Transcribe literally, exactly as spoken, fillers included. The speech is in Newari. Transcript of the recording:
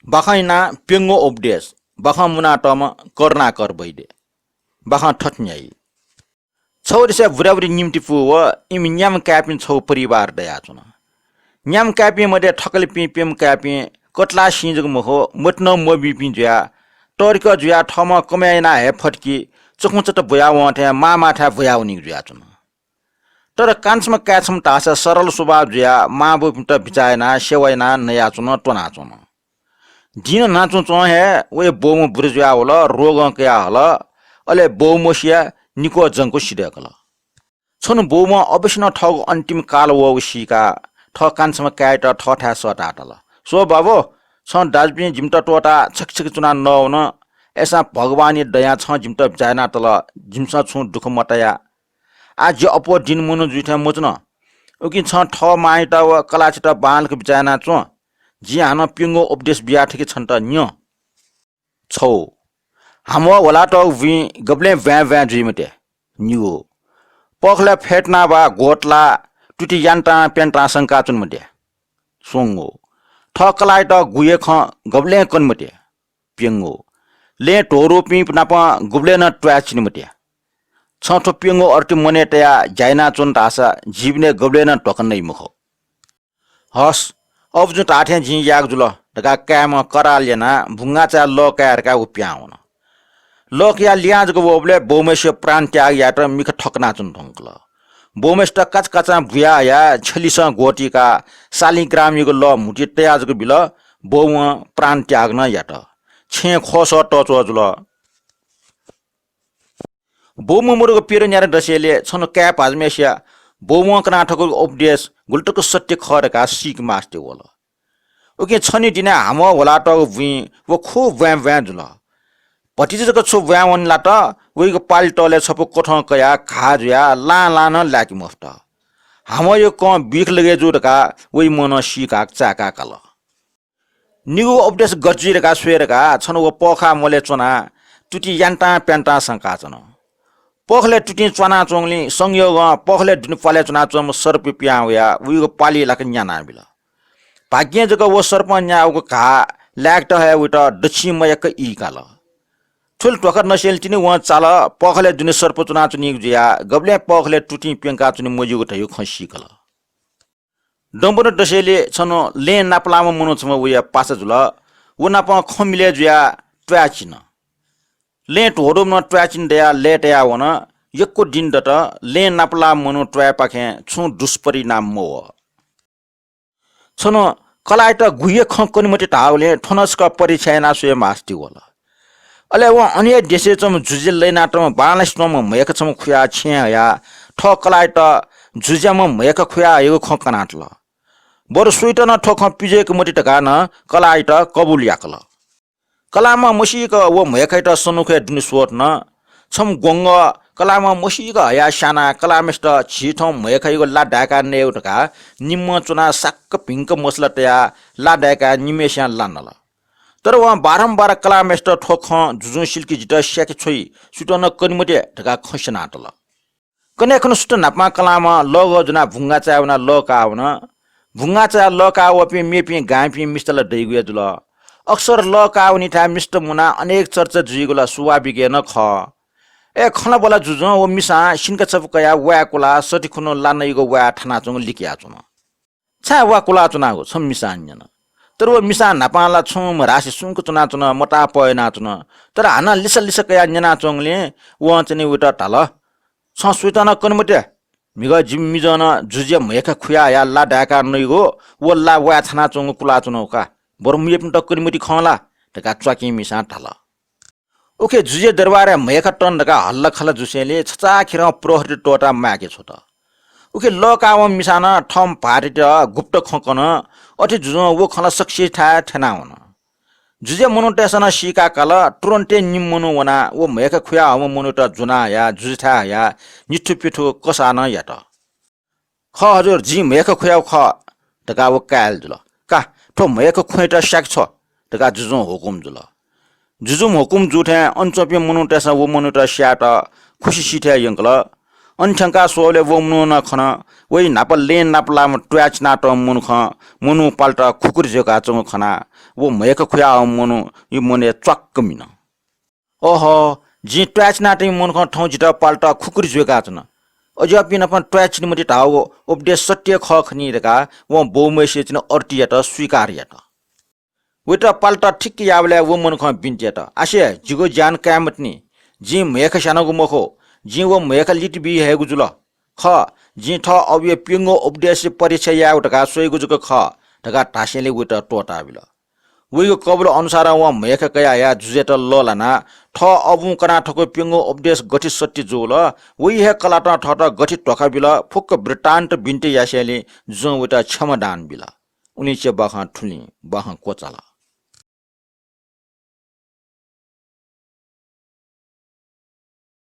बाखं यानाः प्यंगू उपदेश, बाखं मुनातःम्ह करुणाकर वैद्य। बाखं थथे न्ह्याइ। छगू देशय् बुराबुरी निम्ति पू व इमि न्याम्ह काय्‌पिं छगू परिवार दयाच्वन। न्याम्ह काय्‌पिं मध्ये थकालिपिं प्यम्ह काय्‌पिं कतला सिं जक मखु, मतिइ नं मबीपिं जुयाः तःधिकः जुयाः थःम्हं कमय् यानाः हये फत कि चखुंचत बुयावं थें मांमाःथाय् बुयावनीगु जुयाच्वन। तर कान्छम्ह काय् छम्ह धाःसा सरल स्वभाव जुयाः मांबौपिन्त बिचाः यानाः सेवा यानाः नयाच्वन, त्वनाच्वन। दिं न्हाचुं च्वं हे वया बौम्ह बुरु जुयावल, रोगं कयाहल। अले बौम्हसिया निक्वः जंक सिधय्‌कल। छन्हु बौम्हं अवश्य नं थःगु अन्तिम काल वःगु सीकाः थः कान्छम्ह काय्‌यात थःथाय् सःतातल। स्व बाबु, छं दाजुपिं जिमित त्वःताः छखे छखे च्वनाः नवानावन। अय्‌सां भगवानया दयां छं जिमित बिचाः यानातल, जिमिसं छुं दुःख मताया। आः जि अप्वः दिने मनु जुइ थें मच्वन। उकिं छं थः मांयात व कलाःयात बांलाक बिचाः यानाच्वँ। जिं हानं प्यंगू उपदेश बिया थके छन्त न्यँ। छगू, हाम्वः ह्वलातःगु बुँइ गबलें ब्वाँय् ब्वाँय् जुइ मते। निगू, पखलय् फय्तुना वा ग्वतला तुति यान्तां प्यन्तां संकाच्वने मते। स्वंगू, थः कलाःयात गुगु हे खँ गबलें कने मते। प्यंगू, लँय् त्वःदूपिं नाप गुबलें नं त्वाये चिने मते। छं थ्व प्यंगू अथे मनय् तयाः ज्या यानाच्वन धाःसा जीवनय् गबलें नं धोखा नइ मखु। हस्, अब जुं धाःथें जिं यायेगु जुल धकाः काय्‌म्हं करार यानाः बुंगाःचाय् लः काये धकाः व पिहां वन। लः कयाः लिहां जक वःबलय् बौम्हसिया प्राण त्याग यायेत मिखा थकनाच्वने धुंकल। बौम्हसित काचाकाचां बुया हयाः छ्यलिसं ग्वतिकाः शालिग्रामयागु लः म्हुतुइ तया जक बिल। बौम्हं प्राण त्याग नं यात। छेँय् ख्वःसः तःच्वः जुल। बौम्ह मदुगु प्यदँ न्यादँ दसेंलि छन्हु काय् भाजु मेसिया बौम्हं कना थकूगु उपदेश गुलि तक सत्य खः धकाः सीके मास्ति वल। उकिं छन्हु दिनय् हाम्वः ह्वलातःगु बुँइ व खुब ब्वाँय् ब्वाँय् जुल। भतिचा जक छु ब्वाँय् वने लात, वइगु पालि तःलय् छपु क्वथं कयाः घाः जुयाः लां लां नं लाय्‌के मफुत। हाम्वःयागु कं बिख लगे जू धकाः वइ मनं सीकाः चाय्‌काः काल। निगू उपदेश गथे जुइ धकाः स्वये धकाः छन्हु व पःखाः म्वलय् च्वनाः तुति यान्तां प्यन्तां संकाच्वन। पखलय् तुतिं च्वानाच्वंगुलिं संयोगं पखलय् दुने प्वालय् च्वनाच्वंम्ह सर्प पिहां वयाः वइगु पालि लाक न्यानाबिल। भाग्यं जक व सर्पं न्याःगु घाः लाय्‌केत हे वइत दच्छिं मयाक्क ई काल। थुलि धोखा नसेंलि तिनि वं चाल पखलय् दुने सर्प च्वनाच्वनीगु जुयाः गबलें पखलय् तुतिं प्यंकाच्वने मज्यूगु धयागु खँ सीकल। दँपन्हु दसेंलि छन्हु लँय् नापलाःम्ह मनू छम्ह वया पासा जुल। व नाप खँ मिलय् जुयाः त्वाये चिन। लँय् त्वःदूम्हं त्वाये चिन धयाः लय्‌ताया वन। यक्व दिं दत। लँय् नापलाःम्ह मनू त्वायेपाखें छुं दुष्परिणाम मवः। छन्हु कलाःयात गुगु हे खँ कने मते धाःगुलिं थ्व नं छकः परीक्षा यानाः स्वये मास्ति वल। अले वं अन हे देशय् च्वंम्ह जुजुया लय् यानातःम्ह बांलासे च्वंम्ह म्हय्‌खा छम्ह खुयाः छेँय् हयाः थः कलाःयात जुजुयाम्ह म्हय्‌खा खुयाः हयागु खँ कनातल। बरु सुइत नं थ्व खँ पिज्वय्‌के मते धकाः नं कलाःयात कबुल याकल। कलाःम्हं मसीक व म्हय्‌खायात सन्दुकय् दुने स्वत नं। छम्ह ग्वंगः कलाःम्हं मसीक हयाः स्यानाः कलाःम्हय्‌सित झी थौं म्हय्‌खायागु ला दाय्‌काः नयेगु धकाः निम्हं च्वनाः साक्क भिंक मसला तयाः ला दाय्‌काः निम्हय्‌सियां ला नल। तर वं बारम्बार कलाःम्हय्‌सित थ्व खँ जुजुं सिल कि जितः स्याके छ्वइ, सुइत नं कने मते धकाः खँ स्यनातल। कन्हय् खन्हु सुथ न्हापां कलाःम्ह लःगः ज्वनाः बुंगाःचाय् वनाः लः काः वन। बुंगाःचाय् लः काः वःपिं मेपिं गांपिं मिस्त ला दइगु हे जुल। अक्सर लः काः वनीथाय् मिस्त मुनाः अनेक चर्चा जुइगु ला स्वाभाविक हे नं खः। अय् खँ ला ब्वला जुजुं व मिसां सिन्का छपु कयाः वाय् कुलाः सति खुन्हु ला नइगु वाय् थानाच्वंगु लिकयाच्वन। छाय् वा कुलाच्वनागु छम्ह मिसां न्यन। तर व मिसां न्हापां ला छुं मधासे सुंक च्वनाच्वन, मताः पः यानाच्वन। तर हानं लिसा लिसा कयाः न्यनाच्वंगुलिं वं चाहिँ वइत धाल, छं सुइत नं कने मते। म्हिगः जिमि मिजं नं जुजुया म्हय्‌खा खुयाः हयाः ला दाय्‌काः नइगु, व ला वाय् थानाच्वंगु कुलाच्वनागु का। बरु मेपिन्त कने मति खं ला धकाः च्वाकिं मिसां धाल। उखे जुजुया दरबारय् म्हय्‌खा तन धकाः हल्लाखल्ला जुसेंलि छचाःखेरं प्रहरीत त्वःताः माय्‌के छ्वत। उखे लः काः वंम्ह मिसां नं थःम्ह भाःतयात गुप्त खँ कन। अथे जुजुं व खँ ला सकसिथाय् थ्यनावन। जुजुया मनूतय्‌सं नं सीकाः काल। तुरुन्ते निम्ह मनू वनाः व म्हय्‌खा खुयाः हःम्ह मनूयात ज्वनाः हयाः जुजुथाय् हयाः निथुपिथु कसाः नं यात। खः हजुर, जिं म्हय्‌खा खुयागु खः धकाः व काय्‌ल जुल। का, थ्व म्हय्‌खा खुइत स्याके छ्व धकाः जुजुं हुकुम जुल। जुजुं हुकुम जू थें अन च्वंपिं मनूतय्‌सं व मनूयात स्यायेत खुसि सिथय् यंकल। अन थ्यंकाः स्वःबलय् व मनुखं खन, वइ न्हापा लँय् नापलाःम्ह त्वाःचिनातःम्ह मनुखं मनू पाल्टा खुकुरी जुयाच्वंगु खनाः व म्हय्खा खुयाहःम्ह मनूया मनय् च्वाक्क मिन। अह, जिं त्वाःचिनातःम्ह मनुखं थौं जितः पाल्टा खुकुरी जुयाच्वन। अज्याःपिं नाप त्वाःचिने मते धाःगु उपदेश सत्य खः खनी धकाः वं बौम्हय्सिया चिना अरतियात स्वीकार यात। वइत पाल्टा ठिक्क याःबलय् व मनुखं बिन्ति यात, आसे, जिगु ज्यान काये मतिनि। जिं म्हय्खा स्यानागु मखु, जिं व म्हय्खा लित बी हयेगु जुल। खः, जिं थः अबुया प्यंगू उपदेशया परीक्षा यायेगु धकाः स्वयागु जक खः धकाः धासेंलि वइत त्वःताबिल। वइगु कबुल अनुसारं वं म्हय्खा कयाः हयाः जुजुयात लःल्हानाः थः अबुं कना थकू प्यंगू उपदेश गथे सत्य जूगु ला, वइ हे कलातं थःत गथे धोखा बिल, फुक्क वृत्तान्त बिन्ति यासेंलि जुजुं वइत क्षमादान बिल। उलिं च्यय् बाखं थुलिं बाखं क्वचाल।